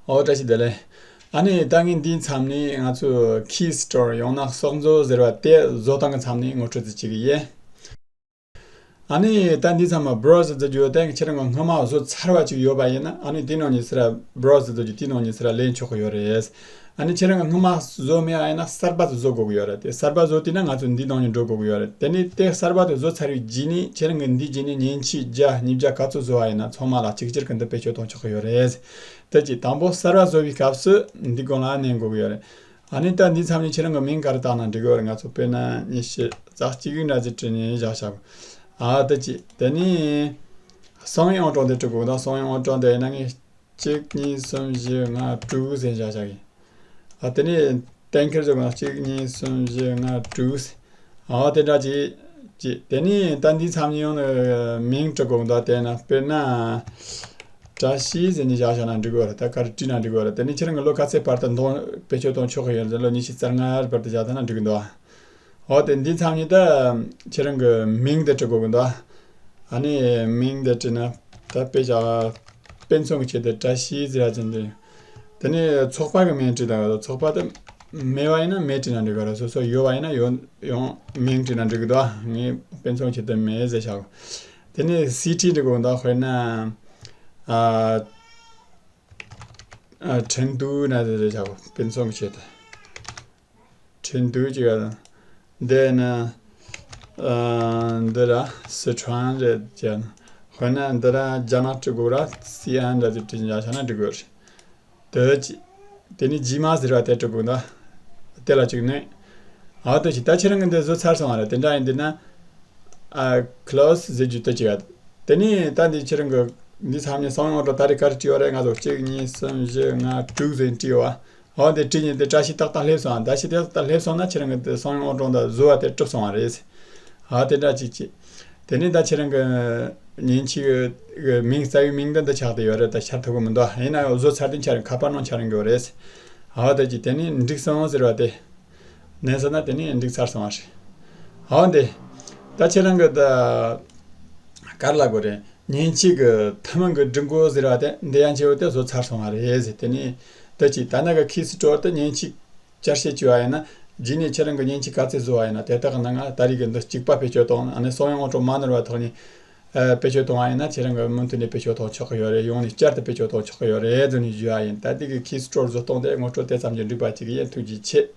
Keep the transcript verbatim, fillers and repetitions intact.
ཨོ་བཀྲ་ཤིས་བདེ་ལེགས། ཨ་ནི་ད་ངས་འདིའི་མཚམས་ནས་ང་ཚོས་ཁི་སི་ཊོར་ཡང་ན་གསོག་མཛོད་ཟེར་བ་དེ་བཟོ་སྟངས་ཀྱི་མཚམས་ནས་ངོ་སྤྲོད་ཅིག་བྱེད་ཀྱི་ཡིན། ཨ་ནི་ད་འདིའི་མཚམས་ལ་བྷི་རོ་ཛར་ཟེར་རྒྱུ་དེ་ཁྱེད་རང་གི་སྔོན་མ་བཟོས་ཚར་བ་ཅིག་ཡོད་པ་ཡིན་ན། ཨ་ནི་དེའི་ནང་ནས་ཟེར་ར་བྷི་རོ་ཛར་ཟེར་རྒྱུ་དེའི་ནང་ནས་ཟེར་ར་ལེན་ཆོག་གི་ཡོད་རེད། ཨ་ནི་ཁྱེད་རང་གི་སྔོན་མ་བཟོས་མེད་པ་ཡིན་ན་གསར་པ་དེ་བཟོ་དགོས་ཀྱི་ཡོད་རེད། དེ་གསར་པ་བཟོ་དུས་ན་ང་ཚོ་འདིའི་ནང་ནས་འགྲོ་དགོས་ཀྱི་ཡོད་རེད། དེ་ནས་དེ་གསར་པ་དེ་བཟོ་ཚར་བའི་རྗེས་ནས་ཁྱེད་རང་གི་འདིའི་རྗེས་ནས་མཉེན་ཆས་བརྒྱ་ཉིས་བརྒྱ་ག་ཚོད་བཟོ་བ་ཡིན་ན་ཚང་མ་ལ་གཅིག་ཅར་གྱི་འདི་བེད་སྤྱོད་གཏོང་ཆོག་གི་ཡོད་རེད། དེ་གཅིག་དང་པོ་གསར་པ་བཟོ་བའི་སྐབས་སུ་འདི་སྒང་ལ་མནན་དགོས་ཀྱི་ཡོད་རེད། ཨ་ནི་ད་འདིའི་མཚམས་ནས་ཁྱེད་རང་གི་མིང་ག་རེ་བཏགས་ན་འགྲིག་གི་ཡོད་རེད། ང་ཚོ་དཔེར་ན་ཉི་ཤུ་རྩ་གཅིག་འདྲ་ཅིག་བྲིས་ནས་བཞག་བཞག་ཨ་དེ་གཅིག་དེ་ནས་གསང་བའི་ཨང་གྲངས་དེ་འབྲི་དགོས་འདུག་གསང་བའི་ཨང་གྲངས་དེ་ཡིན་ན་ངས་གཅིག་གཉིས་གསུམ་བཞི་ལྔ་དྲུག་ཟེར་བཞག་བཞག་ཡིན། ཨ་དེ་ནས་གཏན་འཁེལ་བཟོ་དགོས་ན་གཅིག་གཉིས་གསུམ་བཞི་ལྔ་དྲུག་ཟེར། ཨ་དེ་འདྲ་ཅིག་ཅིག་དེ་ནས་ད་འདིའི་མཚམས་ནས་ཡང་ནི་མིང་འབྲི་དགོས་འདུག་དེ་ན་དཔེར་ན་བཀྲ་ཤིས་ཟེར་ནས་བཞག་བཞག་ན་འགྲིག་གི་རེད། ད་ག་རེ་བྲིས་ན་འགྲིག་གི་རེད། དེ་ནས་ཁྱེད་རང་གི་ལོ་ག་ཚད་བར་དུ་འདང་བེད་སྤྱོད་གཏོང་ཆོག་གི་ཡོད་ཟེར། ལོ་ཉི་ཤུ་རྩ་ལྔ་བར་དུ་བཞག་ཐུབ་ན་འགྲིག་གི་འདུག་འོ་དེ་འདིའི་མཚམས་ནས་ད་ཁྱེད་རང་གི་མིང་དེ་འབྲི་དགོས་གི་འདུག་ཨ་ནི་མིང་དེ་བྲིས་ན་ད་དཔེ་བཞག་དཔེ་མཚོན་གྱི་ཆེད་དུ་བཀྲ་ཤིས་ཟེར་ཡ་ཅན་དེ། དེ་ནས་ཚོགས་པ་གི་མིང་བྲིས་དང་། ཚོགས་པ་དེ་མེད་པ་ཡིན་ན་མེད་བྲིས་ན་འགྲིག་གི་རེད། སོ་སོ་ཡོད་པ་ཡིན་ན་ཡོད་ཡང་མིང་བྲིས་ན་འགྲིག་གི་འདུག་ངས་དཔེ་མཚོན་ཆེད་དུ་མེད་ཟེར་བཞག་དེ་ནས་སི་ཊི་འབྲི་དགོས་འདུག་དཔེར་ན་ཨ་ཨ་ཁྲིན་ཏུའུ་ན་ཟེར་བཞག་དཔེ་མཚོན་གྱི་ཆེད་དུ། ཁྲིན་ཏུའུ་ཅིག་ཡོད། འདི་ནི་ཨ་འདི་ར་སི་ཁྲོན་རེད་ཅན། དཔེར་ན་འདི་ར་རྒྱ་ནག་འབྲི་དགོས་ར་སི་ཨན་འདྲ་ཅིག་བྲིས་བཞག་བཞག་ན་འགྲིག་གི་རེད། དེ་ཅི་དེ་ནི་རྗེས་མ་ཟེར་བ་དེ་འབྲི་དགོས་འདུག་དེ་ལ་གཅིག་ནོན། ཨ་དེ་ཅི་ད་ཁྱེད་རང་གི་འདི་བཟོ་ཚར་སོང་བ་རེད། དེ་འདྲ་ཡིན་འདི་ན་ཨ་ཁི་ལོ་སི་ཟེར་རྒྱུ་དེ་ཅིག་ཡ། དེ་ནི་ད་འདི་ཁྱེད་རང་གི་འདི་མཚམས་ནས་གསང་བའི་ཨང་གྲངས་ད་རེས་ག་རེ་བྲིས་ཡོད་རེད། ང་ཚོ་གཅིག་གཉིས་གསུམ་བཞི་ལྔ་དྲུག་ཟེར་བྲིས་ཡོད་བ། འོ་དེ་བྲིས་ནས་དེ་བཀྲ་ཤིས་ཏག་ཏག་སླེབས་སོང་། བཀྲ་ཤིས་ཏག་ཏག་སླེབས་སོང་ན་ཁྱེད་རང་གི་དེ་གསང་བའི་ཨང་གྲངས་དང་བཟོ་བ་དེ་གྲུབ་སོང་བ་རེད། ཨ་དེ་འདྲ་ཅིག་ཅིག་དེ་ནས་ད་ཁྱེད་རང་གི་མཉེན་ཆས་གི་མིང་རྩ་བའི་མིང་འདི་འདི་ཆགས་བསྡད་ཡོད་རེད། ད་ཤར་ཐུབ་གི་མི་འདུག་ཡིན་ན་ཡང་བཟོ་ཚར་དུས་ཁྱེད་རང་ཁ་པར་ནང་འཆར་འགྲོ་རེད། ཨ་དེ་ཅིག་དེ་ནས་འགྲིག་སོང་ཟེར་བ་དེ་ནས་ཟེར་ན་དེ་ནས་འགྲིག་ཚར་སོང་བ་རེད། ཨ་འདི་ད་ཁྱེད་རང་གི་ད་ག་རེ་ལབ་དགོས་རེད། མཉེན་ཆས་ཀྱི་ཐུན་མོང་གི་སྒྲིག་བཀོད་ཟེར་བ་དེ་འདི་ཡན་ཆད་པོ་དེ་བཟོ་ཚར་སོང་བ་རེད་ཟེར། དེ་ནས་དེ་ཅི་ད་ནང་གི་ཁི་སི་ཊོར་དེ་མཉེན་ཆས་བསྐྱར་བཤད་བྱས་པ་ཡིན་ན། རྗེས་ནས་ཁྱེད་རང་གི་མཉེན་ཆས་ག་ཚད་བཟོ་བ་ཡིན་ན་དེ་དག་གི་ནང་ང་ད་རེས་ཀྱི་འདི་གཅིག་པ་བེད་སྤྱོད་གཏོང་། ཨ་ནི་གསང་བའི་ཨང་གྲངས་མ་ནོར་བ་ཐོག་ནས་ཨ་བེད་སྤྱོད་གཏོང་བ་ཡིན་ན་ཁྱེད་རང་གི་མུ་མཐུད་ནས་བེད་སྤྱོད་གཏོང་ཆོག་གི་ཡོད་རེད། ཡོང་ནས་བསྐྱར་དུ་བེད་སྤྱོད་གཏོང་ཆོག་གི་ཡོད་རེད་ཟེར་ནས་ཞུ་བ་ཡིན། ད་ལྟའི་གི་ཁི་སི་ཊོར་བཟོ་སྟངས་དེ་ངོ་སྤྲོད་དེ་ཙམ་གྱིས་འགྲིག་པ་ཅིག་ཡིན། ཐུགས་རྗེ་ཆེ།